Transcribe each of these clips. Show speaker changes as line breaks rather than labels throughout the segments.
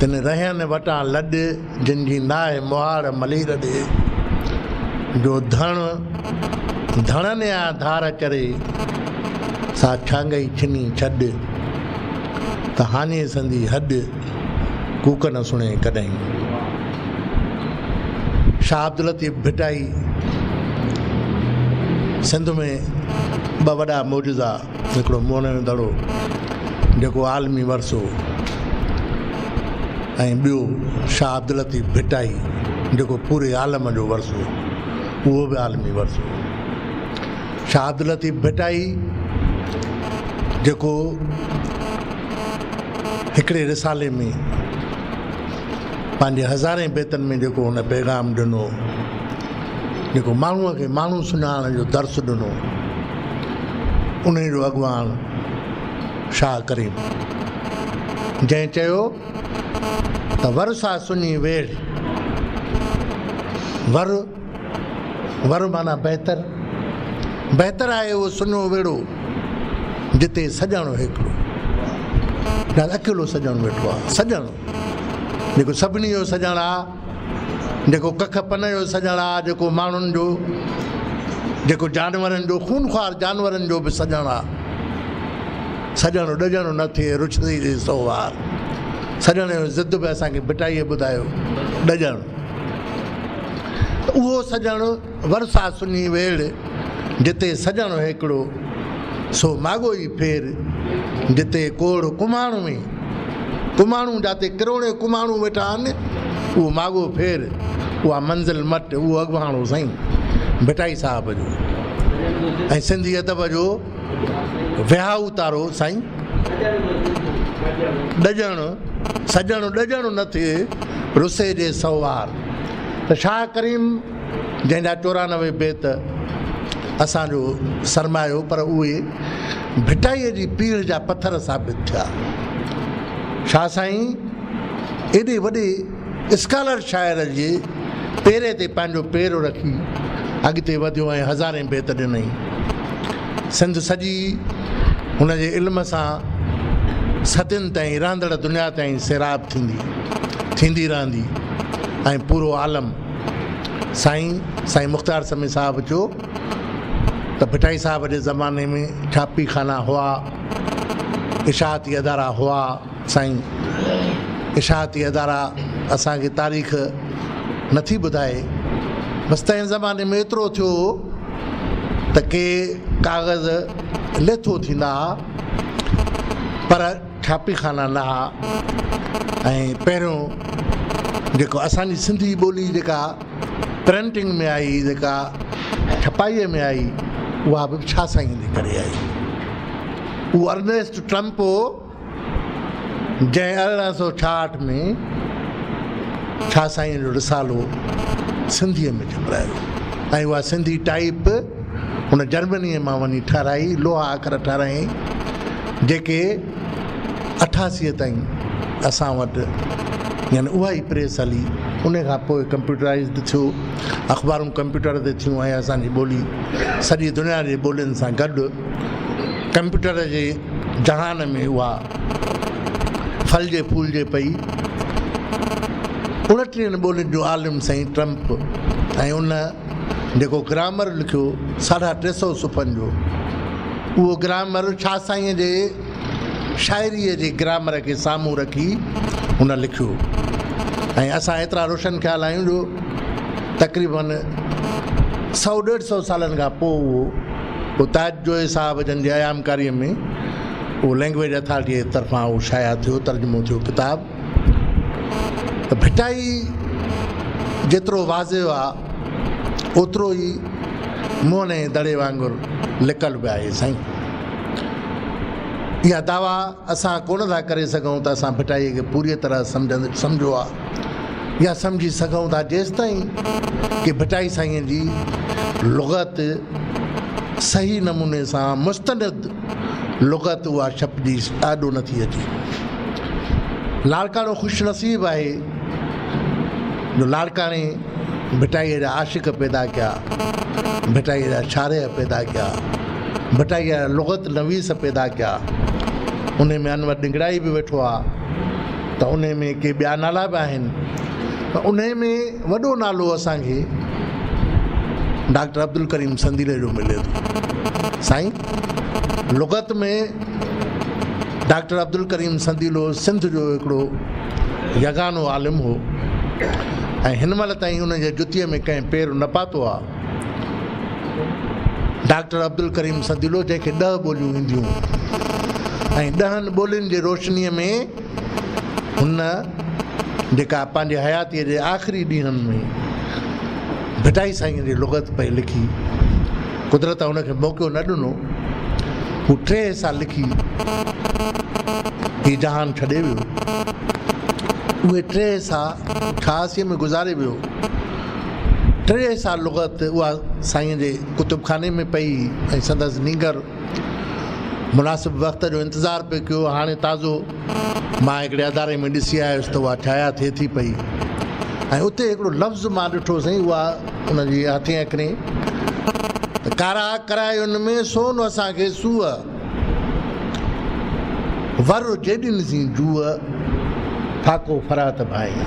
تن رهين وٽان لڏ، جن جي ناهه مهاڙ ملير ڏي. جو ڌڻ ڌڻن يا ڌار چري، سا ڇانگئي ڇني ڇڏ، ته هاڃي سندي هڏ، ڪوڪ نه سڻي ڪڏهين. شاهه عبداللطيف ڀٽائي سنڌ ۾ ٻه وڏا معجزا، هڪڙو موهن جو دڙو جيڪو عالمي ورثو ۽ ٻيو شاهه عبداللطيف ڀٽائي جيڪو پوري عالم جو ورثو اهو به عالمي ورثو. شاهه عبداللطيف ڀٽائي جيڪو هڪڙي رسالي ۾ پنهنجي هزارين بيتن ۾ جيڪو هن پيغام ڏنو، جيڪو ماڻهوء کي ماڻهو سڃاڻڻ جو درس ڏنو، انهيء جو اڳواڻ شاهه ڪريم، جنهن چيو ته ور سا سڃي ويڙهه، ور، ور معنيٰ بهتر، بهتر آهي اهو سڃو ويڙهو، جتي سڄڻ هيڪلو، اڪيلو سڄڻ ويٺو آهي، سڄڻ. جيڪو سڀني جو سڄڻ آ، جيڪو ڪک پن جو سڄڻ آ، جيڪو ماڻهن جو، جيڪو جانورن جو، خونخوار جانورن جو به سڄڻ آ. سڄڻ ڏڄڻ نه ٿئي، رڇندي رهي سو وار. سڄڻ جو ضد به اسان کي ڀٽائيء ٻڌايو، ڏڄڻ. ته اهو سڄڻ ورسا سڃي ويڙهه، جتي سڄڻ هيڪڙو، سو ماڳو ئي ڦير، جتي ڪوڙ ڪماڻو ۾. ڪماڻو جاتي ڪروڙين ڪماڻو ويٺا آهن، اهو ماڳو ڦير، اها منزل مٽ، اهو اڳواڻو سائين ڀٽائي صاحب جو ۽ سنڌي ادب جو وهائو تارو سائين ڏڄڻ سڄڻ ڏڄڻ نه ٿئي رسي جي سو وار. ته شاهه ڪريم جنهن جا 94 بيت اسان جو سرمايو پر اهي ڀٽائيء جي پيڙهه جا پٿر ثابت ٿيا. شاهه سائين ايڏي وڏي اسڪالر شاعر جي پيري تي پنهنجو پير رکي اڳتي وڌيو ۽ هزارين بيت ڏنائين. سنڌ سڄي هن جي علم سان صدين تائين رهندڙ دنيا تائين سيراب ٿيندي ٿيندي رهندي ۽ پورو عالم. سائين سائين مختيار سمي صاحب چيو ته ڀٽائي صاحب جي زماني ۾ ڇاپي خانا هئا، اشاعتي ادارا هئا، سائين اشاعتي ادارا اسان کي تاريخ نٿي ٻڌائي، بس تنهن زماني ۾ ايترو ٿيو هو ته ڪي ڪاغذ ليٿو ٿيندا ها پر ڇاپي خانا نه ها ۽ پهريون جيڪو اسان جي سنڌي ٻولي جيڪا پرنٽنگ ۾ آئي جيڪا ڇپائيء ۾ آئي اها به شاهه سائين جي ڪري آئي. اهو ارنيسٽ ٽرمپ هو جنهن 1866 ۾ شاهه سائين جو رسالو سنڌيء ۾ ڇپرايو ۽ اها سنڌي ٽائيپ هن جرمنيء مان وڃي ٺهرائي، لوها اکر ٺهرايائين جيڪي 88 تائين اسان وٽ يعني اها ئي پريس هلي. ان کان پوء ڪمپيوٽرائيزڊ ٿيو، اخبارون ڪمپيوٽر تي ٿيون ۽ اسان جي ٻولي سڄي دنيا جي ٻولين سان گڏ ڪمپيوٽر جي جهان ۾ اها ڦلجي ڦولجي پئي. اڻٽيهن ٻولين جو عالم سائين ٽرمپ ۽ ان جيڪو گرامر لکيو ساڍا ٽي سئو صفحن جو، اهو گرامر شاهه سائينء جي شاعريء جي گرامر کي سامهون رکي هن لکيو ۽ اسان ايترا روشن خيال آهيون جو تقريبن سئو ڏيڍ سئو سالن کان پوء اهو پوء تاج جويي صاحب جن جي ايامڪاريء ۾ اهو لئنگويج اٿارٽيء جي طرفان اهو شايع ٿيو، ترجمو ٿيو ڪتاب ته ڀٽائي جيترو واضح آ اوترو ئي موهن جي دڙي وانگر لڪل به آهي. سائين اها دعويٰ اسان ڪونه ٿا ڪري سگهون ته اسان ڀٽائيء کي پوريء طرح سمجهيو آ يا سمجهي سگهون ٿا جيستائين ڪي ڀٽائي سائينء جي لغت صحيح نموني سان مستند لغت اها ڇپجي آڏو نٿي اچي. لاڙڪاڻو خوش نصيب آهي جو لاڙڪاڻي ڀٽائيء جا عاشق پيدا ڪيا، ڀٽائيء جا شارح پيدا ڪيا، ڀٽائيء جا لغت نويس پيدا ڪيا. انهي ۾ انور ڏنگڙائي به ويٺو آ. ته انهي ۾ ڪي ٻيا نالا به آهن پر انهي ۾ وڏو نالو اسان کي ڊاڪٽر عبدالڪريم سنديلي جو ملي ٿو. سائين لغت ۾ ڊاڪٽر عبدالڪريم سنديلو سنڌ جو هڪڙو يگانو عالم هو ۽ هن مهل تائين ان جي جتيء ۾ ڪنهن پير نه پاتو آ. ڊاڪٽر عبدالڪريم سنديلو جنهن کي ڏهه ٻوليون اينديون هيون ۽ ڏهن ٻولين جي روشنيء ۾ هن جيڪا پنهنجي حياتيء جي آخري ڏينهن ۾ ڀٽائي سائينء جي لغت پئي لکي، قدرت هن کي موقعو نه ڏنو، هو ٽي حصا لکي هي جهان ڇڏي ويو. اهي ٽي حصا ڇهاسيء ۾ گذاري ويو. ٽي حصا لغت اها سائينء جي ڪتب خاني ۾ پئي ۽ سندس نينگر مناسب وقت جو انتظار پئي ڪيو. هاڻي تازو مان هڪڙي اداري ۾ ڏسي آيس ته اها ڇايا ٿئي ٿي پئي ۽ اتي هڪڙو لفظ مان ڏٺو سائين اها ان جي هٿين اکرين ته ڪارا ڪراين ۾ سون اسان کي سوء ور جيڏين سين جوء ڦاڪو فرحت ڀانئين.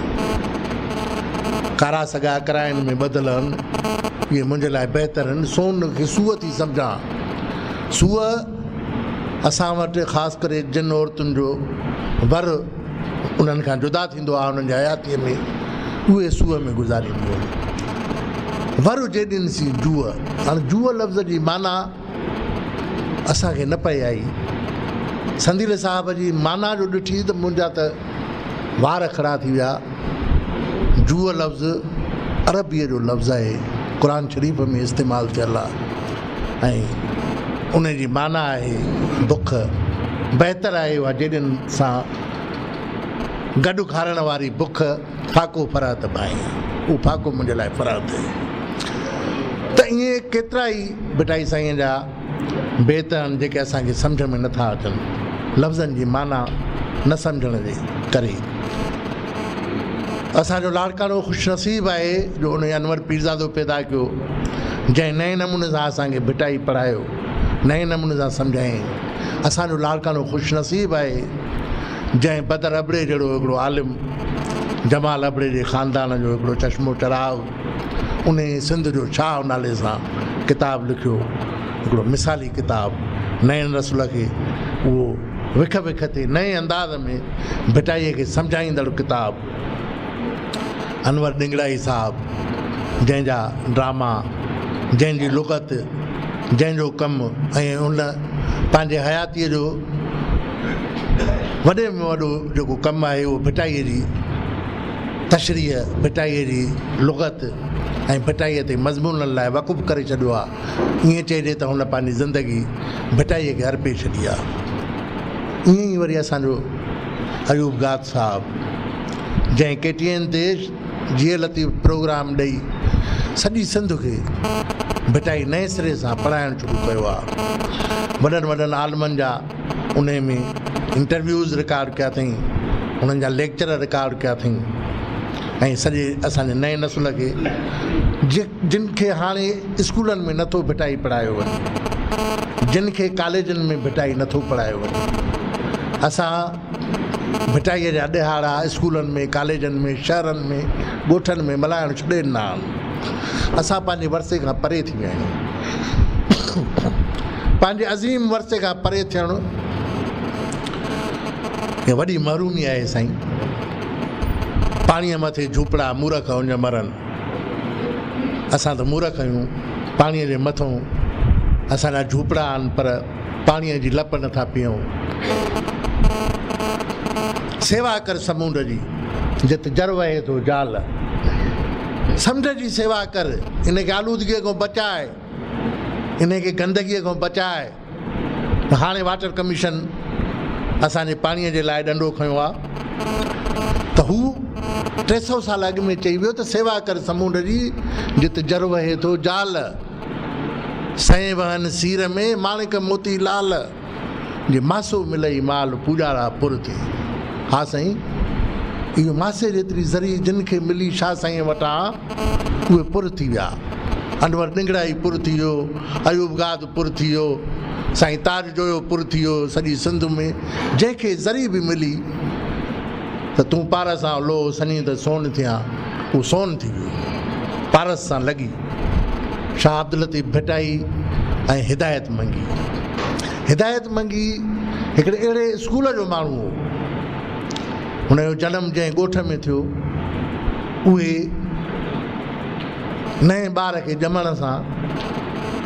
ڪارا سڳا ڪراين ۾ ٻڌل هن اهي منهنجي لاء بهتر هن سون کي سوء ٿي سمجهان. سوء اسان وٽ خاص ڪري جن عورتن جو ور انهن کان جدا ٿيندو آهي انهن جي حياتيء ۾ اهي سوء ۾ گذارينديون آهن. ور جيڏين سين جوء هاڻي جوء لفظ جي معنيٰ اسان کي نه پئي آئي. سنديلي صاحب جي معنيٰ جو ڏٺي ته منهنجا ته وار کڙا ٿي ويا. جوء لفظ عربيء جو لفظ آهي، قرآن شريف ۾ استعمال ٿيل آهي ۽ ان جي معنيٰ آهي بک. بهتر آهي اها جيڏين سان گڏ کارڻ واري بک ڦاڪو فرحت ڀانئي. اهو ڦاڪو منهنجي لاء فرحت آهي. ته ائين ڪيترائي ڀٽائي سائينء جا بيت آهن جيڪي اسان کي سمجهه ۾ نٿا اچن لفظن جي معنيٰ نه سمجهڻ جي ڪري. اسان جو لاڙڪاڻو خوش نصيب آهي جو ان انور پيرزادو پيدا ڪيو جنهن نئين نموني سان اسان کي ڀٽائي پڙهايو، نئين نموني سان سمجهايائين. اسان جو لاڙڪاڻو خوش نصيب آهي جنهن بدر ابڙي جهڙو هڪڙو عالم، جمال ابڙي جي خاندان جو هڪڙو چشم و چراغ، انهي سنڌ جو شاهه نالي سان ڪتاب لکيو، هڪڙو مثالي ڪتاب، نئين نسل کي اهو وک وک تي نئين انداز ۾ ڀٽائيء کي سمجهائيندڙ ڪتاب. انور ڏنگڙائي صاحب جنهن جا ڊراما، جنهن جي لغت، جنهن جو ڪم ۽ ان پنهنجي حياتيء جو وڏي ۾ وڏو جيڪو ڪم آهي اهو ڀٽائيء جي تشريح، ڀٽائيء جي لغت ۽ ڀٽائيء تي مضمونن لاء وقف ڪري ڇڏيو آهي. ائين چئجي ته هن پنهنجي زندگي ڀٽائيء کي ارپي ڇڏي آهي. ائين ئي وري اسان جو ايوب گاد صاحب جنهن ڪي ٽي اين تي جيئي لطيف پروگرام ڏئي سڄي سنڌ کي ڀٽائي نئين سري سان پڙهائڻ شروع ڪيو آهي. وڏن وڏن عالمن جا انهي ۾ انٽرويوز رڪارڊ ڪيا اٿئين، انهن جا ليڪچر رڪارڊ ڪيا اٿئين ۽ سڄي اسان جي نئين نسل کي جن کي هاڻي اسڪولن ۾ نٿو ڀٽائي پڙهايو وڃي، جن کي ڪاليجن ۾ ڀٽائي نٿو پڙهايو وڃي. اسان ڀٽائيء جا ڏهاڙا اسڪولن ۾، ڪاليجن ۾، شهرن ۾، ڳوٺن ۾ ملهائڻ ڇڏي ڏنا آهن. اسان پنهنجي ورثي کان پري ٿي ويا آهيون. پنهنجي عظيم ورثي کان پري ٿيڻ هي وڏي محرومي آهي سائين. پاڻيء مٿي جهوپڙا مورک اڃ مرن. اسان ته مورک آهيون، پاڻيء جي مٿئون اسان جا جهوپڙا آهن پر پاڻيء جي لپ نٿا پيئون. سيوا ڪر سمونڊ جي، جت جر وهي ٿو جال. سمنڊ جي سيوا ڪر، ان کي آلودگيء کان بچاء، ان کي گندگيء کان بچاء. هاڻي واٽر ڪميشن اسان جي پاڻيء جي لاء ڏنڊو کنيو آ ته هو 300 سال اڳ ۾ چئي ويو ته سيوا ڪر سمونڊ جي، جت جر وهي ٿو جال. سئين وهن سير ۾، ماڻڪ موتي لال، جي ماسو ملئي مال، پوڄارا پر ٿي. ها سائين، اهو ماسي جيتري ذري جن کي ملي شاهه سائينء وٽان، اهي پر ٿي ويا. انور ڏنگڙائي پر ٿي ويو، ايوب گاد پر ٿي ويو، سائين تاج جويو پر ٿي ويو، سڄي سنڌ ۾ جنهن کي ذري به ملي، ته تون پارس آن لوهه سڃي ته سون ٿيان، اهو سون ٿي ويو. پارس سان لڳي. شاهه عبداللطيف ڀٽائي ۽ هدايت منگي. هدايت منگي هڪڙي اهڙي اسڪول جو ماڻهو هو. هن جو جنم جنهن ڳوٺ ۾ ٿيو، اهي نئين ٻار کي ڄمڻ سان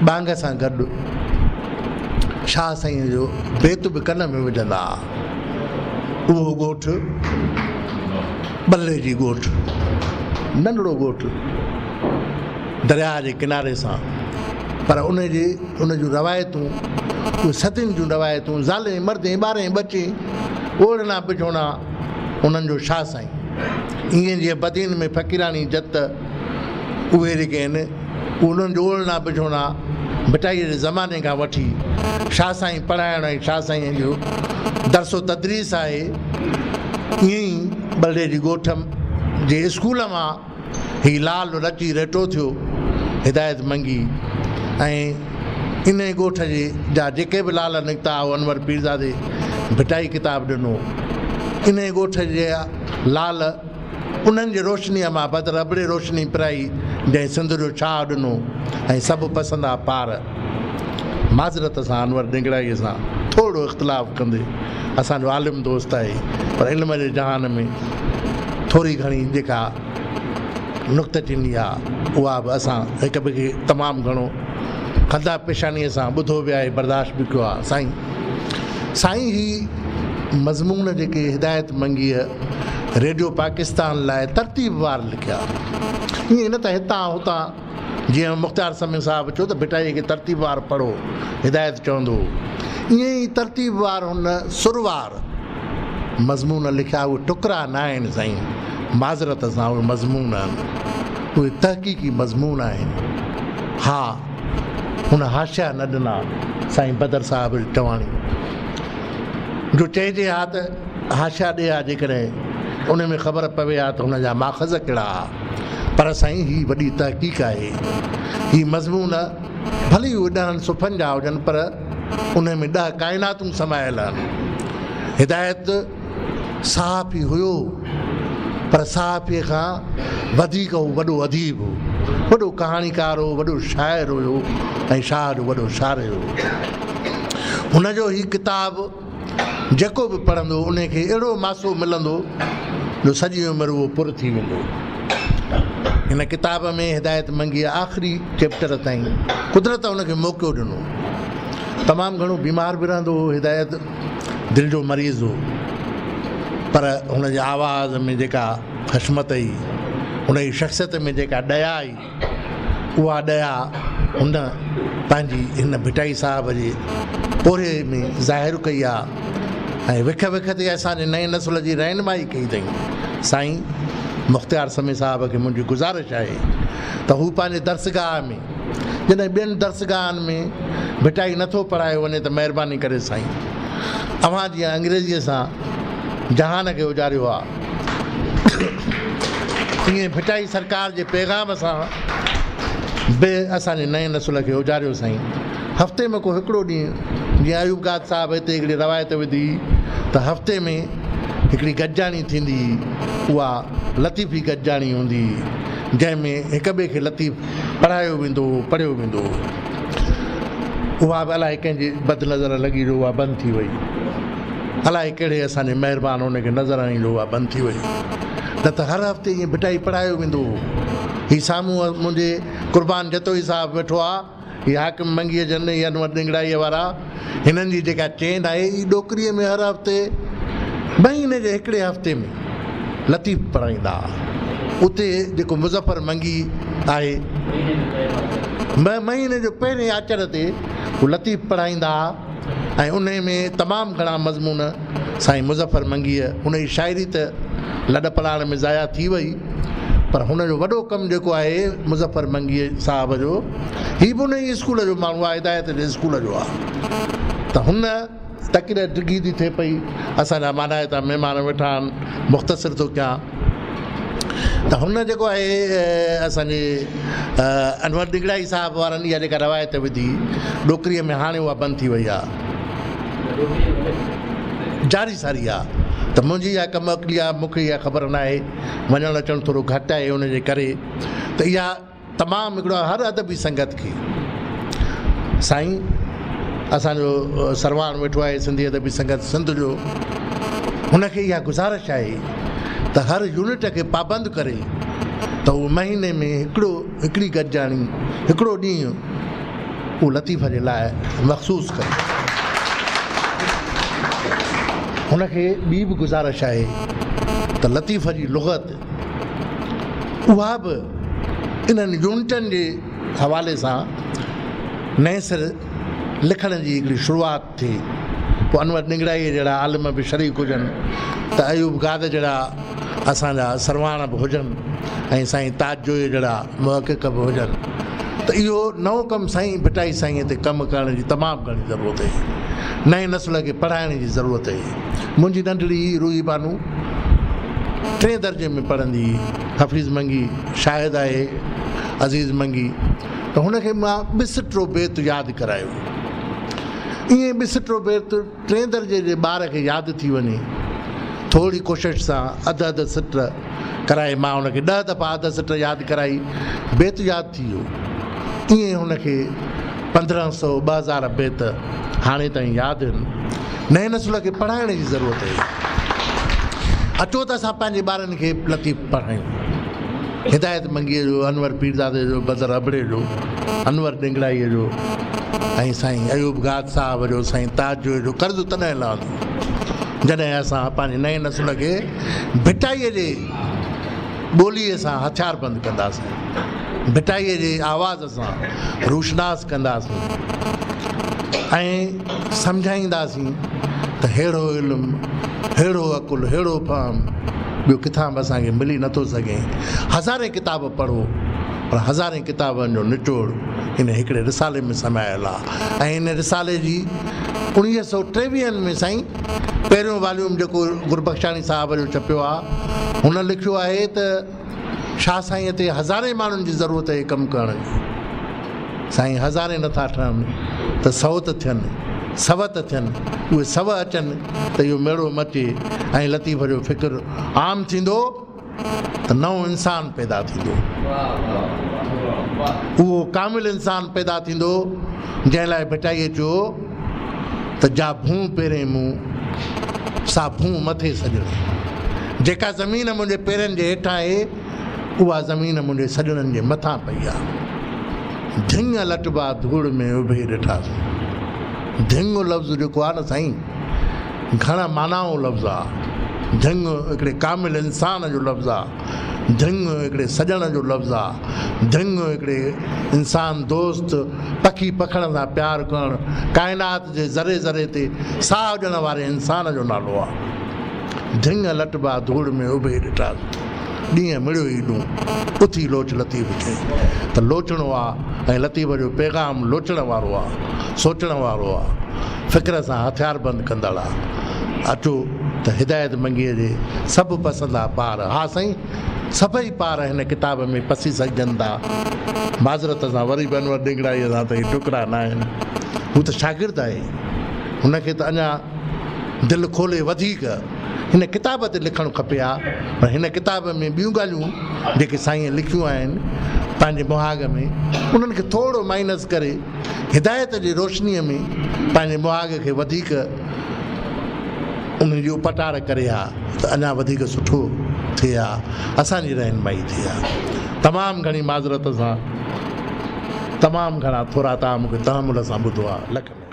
ٻانگ سان گڏ شاهه سائينء جو بيت به ڪن ۾ وجهندا ها. اهو ڳوٺ ٻلي جي ڳوٺ، ننڍڙو ڳوٺ درياهه جي ڪناري سان، پر ان جي ان جون روايتون، اهي صدين جون روايتون، زالين، مردين، ٻارين، ٻچين، اوڙهنا بجهونا انهن جو شاهه سائين. ائين جيئن بدين ۾ فقيراڻي جت اهي جيڪي آهن انهن جو اوڙهنا بجهونا ڀٽائيء جي زماني کان وٺي شاهه سائين پڙهائڻ ۽ شاهه سائينء جو درس و تدريس آهي. ائين ئي ٻلهڙي جي ڳوٺ جي اسڪول مان هي لال رچي ريٽو ٿيو، هدايت منگي ۽ انهي ڳوٺ جي جا جيڪي به لال نڪتا اهو انور پيرزادي ڀٽائي ڪتاب ڏنو. انهي ڳوٺ جي لال انهن جي روشنيء مان بدر ابڙي روشني پرائي جنهن سنڌ جو ڇهاء ڏنو ۽ سڀ پسندا پار. معذرت سان انور ڏنگڙائيء سان ٿورڙو اختلاف ڪندي اسان جو عالم دوست آهي پر علم جي جهان ۾ ٿوري گهڻي جيڪا نڪته چيني آ اها به اسان هڪ ٻئي کي تمام گهڻو خنده پيشانيء سان ٻڌو به آهي برداشت به ڪيو آ. سائين سائين هي مضمون جيڪي هدايت منگيء ريڊيو پاڪستان لاء ترتيب وار لکيا ائين نه ته هتان هتان جيئن مختيار سمي صاحب چيو ته ڀٽائيء کي ترتيب وار پڙهو هدايت چوندو هو ائين ئي ترتيب وار هن سروار مضمون لکيا اهي ٽڪرا نه آهن سائين معذرت سان اهي مضمون آهن اهي تحقيقي مضمون آهن ها هن حاشيا نه ڏنا سائين بدر صاحب جي چواڻي جو چئجي ها ته حاشيا ڏي ها جيڪڏهن ان ۾ خبر پوي ها ته هن جا ماخذ ڪهڙا ها پر سائين هي وڏي تحقيق آهي هي مضمون ڀلي اهي ڏهن صفحن جا هجن پر انهي ۾ ڏهه ڪائناتون سمايل آهن هدايت صحافي هيو پر صحافي کان وڌيڪ هو وڏو اديب هو، وڏو ڪهاڻيڪار هو، وڏو شاعر هيو ۽ شاهه جو وڏو شارح هو. هن جو هي ڪتاب جيڪو به پڙهندو ان کي اهڙو ماسو ملندو جو سڄي عمر اهو پر ٿي ويندو. هن ڪتاب ۾ هدايت منگيء آخري چيپٽر تائين قدرت هن کي موقعو ڏنو. تمام گهڻو بيمار به رهندو هو هدايت. دل جو مريض هو پر هن جي آواز ۾ جيڪا حشمت هئي، هن جي شخصيت ۾ جيڪا ڏيا هئي، اها ڏيا هن پنهنجي هن ڀٽائي صاحب جي پورهيي ۾ ظاهر ڪئي آ ۽ وک وک تي اسان جي نئين نسل جي رهنمائي ڪئي اٿئي. سائين مختيار سمي صاحب کي منهنجي گذارش آهي ته هو پنهنجي درسگاهه ۾. جڏهن ٻين درسگاهن ۾ ڀٽائي نه ٿو پڙهايو وڃي ته مهرباني ڪري سائين اوهان جيئن انگريزيء سان جهان کي اجاريو آ تيئن ڀٽائي سرڪار جي پيغام سان به اسان جي نئين نسل کي اجاريو سائين هفتي ۾ ڪو هڪڙو ڏينهن جيئن ايوب گاد صاحب هتي هڪڙي روايت وڌي ته هفتي ۾ هڪڙي گڏجاڻي ٿيندي هئي اها لطيفي گڏجاڻي هوندي هئي جنهن ۾ هڪ ٻئي کي لطيف پڙهايو ويندو هو، پڙهيو ويندو هو. اها به الائي ڪنهن جي بد نظر لڳي جو اها بند ٿي وئي. الائي ڪهڙي اسان جي مهربان ان کي نظر هنئي جو اها بند ٿي وئي. نه ته هر هفتي ائين ڀٽائي پڙهايو ويندو هو. هي سامهون منهنجي قربان جتوئي صاحب ويٺو آ. هي حاڪم منگيء جن، هي انور ڏنگڙائيء وارا، هنن جي جيڪا چين آهي، هي ڏوڪريء ۾ هر هفتي، مهيني جي هڪڙي هفتي ۾ لطيف پڙهائيندا ها. اتي جيڪو مظفر منگي آهي، مهيني جو پهرين آچر تي هو لطيف پڙهائيندا ها ۽ انهي ۾ تمام گهڻا مضمون سائين مظفر منگيء هن جي شاعري ته لڏ پلاڻ ۾ ضايع ٿي وئي پر هن جو وڏو ڪم جيڪو آهي مظفر منگيء صاحب جو هي به انهي اسڪول جو ماڻهو آهي هدايت جي اسڪول جو آهي ته هن تقرير ڊگهي ٿي ٿئي پئي اسان جا مانائتا مهمان ويٺا آهن مختصر ٿو ڪيان ته هن جيڪو آهي اسان جي انور ڏنگڙائي صاحب وارن اها جيڪا روايت وڌي ڏوڪريء ۾ هاڻي اها بند ٿي وئي آهي جاري ساري آهي. ته منهنجي اها ڪم عقلي آهي مون کي اها خبر ناهي وڃڻ اچڻ ٿورو گهٽ آهي ان جي ڪري ته اها تمام هڪڙو هر ادبي سنگت کي سائين اسان جو سرواڻ ويٺو آهي سنڌي ادبي سنگت سنڌ جو هن کي اها گذارش آهي ته هر يونٽ کي پابند ڪري ته هو مهيني ۾ هڪڙو هڪڙي گڏجاڻي هڪڙو ڏينهن اهو لطيف جي لاء مخصوص ڪري. هن کي ٻي به گذارش آهي ته لطيف جي لغت اها به انهن يونٽن جي حوالي سان نئين سر لکڻ جي هڪڙي شروعات ٿئي. پوء انور ڏنگڙائيء جهڙا عالم به شريڪ هجن ته ايوب گاد جهڙا اسان جا سرواڻ به هجن ۽ سائين تاج جويي جهڙا محقق به هجن ته اهو نئون ڪم سائين ڀٽائي سائينء تي ڪم ڪرڻ جي تمام گهڻي ضرورت هئي. نئين نسل کي پڙهائڻ جي ضرورت هئي. منهنجي ننڍڙي روحي بانو ٽئين درجي ۾ پڙهندي هئي. حفيظ منگي شاهد آهي، عزيز منگي ته هن کي مان ٻه سٽرو بيت ياد ڪرايو. ائين ٻه سٽرو بيت ٽئين درجي جي ٻار کي ياد ٿي وڃي. ٿوري ڪوشش سان اڌ اڌ سٽ ڪرائي مان هن کي ڏهه دفعا اڌ سٽ ياد ڪرائي بيت ياد ٿي ويو. ائين هن کي 1500 2000 بيت هاڻي تائين ياد آهن. نئين نسل کي پڙهائڻ جي ضرورت آهي. اچو ته اسان پنهنجي ٻارن کي لطيف پڙهايون. هدايت منگيء جو، انور پيرزادي جو، بدر ابڙي جو، انور ڏنگڙائيء جو ۽ سائين ايوب گاد صاحب جو، سائين تاج جويي جو قرض تڏهن لهندو جڏهن اسان پنهنجي نئين نسل کي ڀٽائيء جي ٻوليء سان هٿياربند ڪنداسين، ڀٽائيء جي آواز سان روشناس ڪنداسين ۽ سمجهائينداسين ته ههڙو علم، ههڙو عقل، ههڙو فهم ٻيو ڪٿان به اسان کي ملي نٿو سگهي. هزارين ڪتاب پڙهو پر هزارين ڪتابن جو نچوڙ ان هڪڙي رسالي ۾ سمايل آهي ۽ ان رسالي جي اڻويهه سئو ٽيويهن ۾ سائين پهريون واليوم جيڪو گربخشاڻي صاحب جو ڇپيو آهي هن لکيو آهي ته شاهه سائينء تي هزارين ماڻهن جي ضرورت اهي ڪم ڪرڻ جي. سائين هزارين نٿا ٺهن ته سئو ته ٿين، سئو ته ٿين، اهي سئو اچن ته اهو ميڙو مچي ۽ لطيف جو فڪر عام ٿيندو ته نئون انسان پيدا ٿيندو. اهو ڪامل انسان پيدا ٿيندو جنهن لاء ڀٽائيء چيو ته جا ڀونء پيرين مون، سا ڀونء مٿي سڄڻ. جيڪا زمين منهنجي پيرن جي هيٺان آهي، اها زمين منهنجي سڄڻن جي مٿان پئي آهي. ڌڱ لٽبا ڌوڙ ۾ اڀي ڏٺاسون. ڌڱ لفظ جيڪو آهي نه سائين، گهڻ معنائون لفظ آهي. ڌڱ هڪڙي ڪامل انسان جو لفظ آهي. ڌڱ هڪڙي سڄڻ جو لفظ آ. ڌڱ هڪڙي انسان دوست، پکي پکڻ سان پيار ڪرڻ، ڪائنات جي ذري ذري تي ساهه ڏيڻ واري انسان جو نالو آ. ڌڱ لٽبا ڌوڙ ۾ اڀي ڏٺاس، ڏينهن مڙيو ئي ڏون، اٿي لوچ لطيف چئي ته لوچڻو آ ۽ لطيف جو پيغام لوچڻ وارو آ، سوچڻ وارو آ، فڪر سان هٿياربند ڪندڙ آ. اچو ته هدايت منگيء جي سڀ پسندا پار، ها سائين سڀئي پار هن ڪتاب ۾ پسي سگهجن ٿا. معذرت سان وري به انور ڏنگڙائيء سان ته هي ٽڪرا ناهن. هو ته شاگرد آهي. هن کي ته اڃا دل کولي وڌيڪ هن ڪتاب تي لکڻ کپي ها پر هن ڪتاب ۾ ٻيون ڳالهيون جيڪي سائينء لکيون آهن پنهنجي مهاڳ ۾ انهن کي ٿورو مائنس ڪري هدايت جي روشنيء ۾ پنهنجي مهاڳ کي وڌيڪ انهن جي اپٽار ڪري ها ته اڃا وڌيڪ سٺو ٿئي ها، اسان جي رهنمائي ٿئي ها. تمام گهڻي معذرت سان تمام گهڻا ٿورا توهان مون کي تحمل سان ٻڌو ها. لک مهرباني.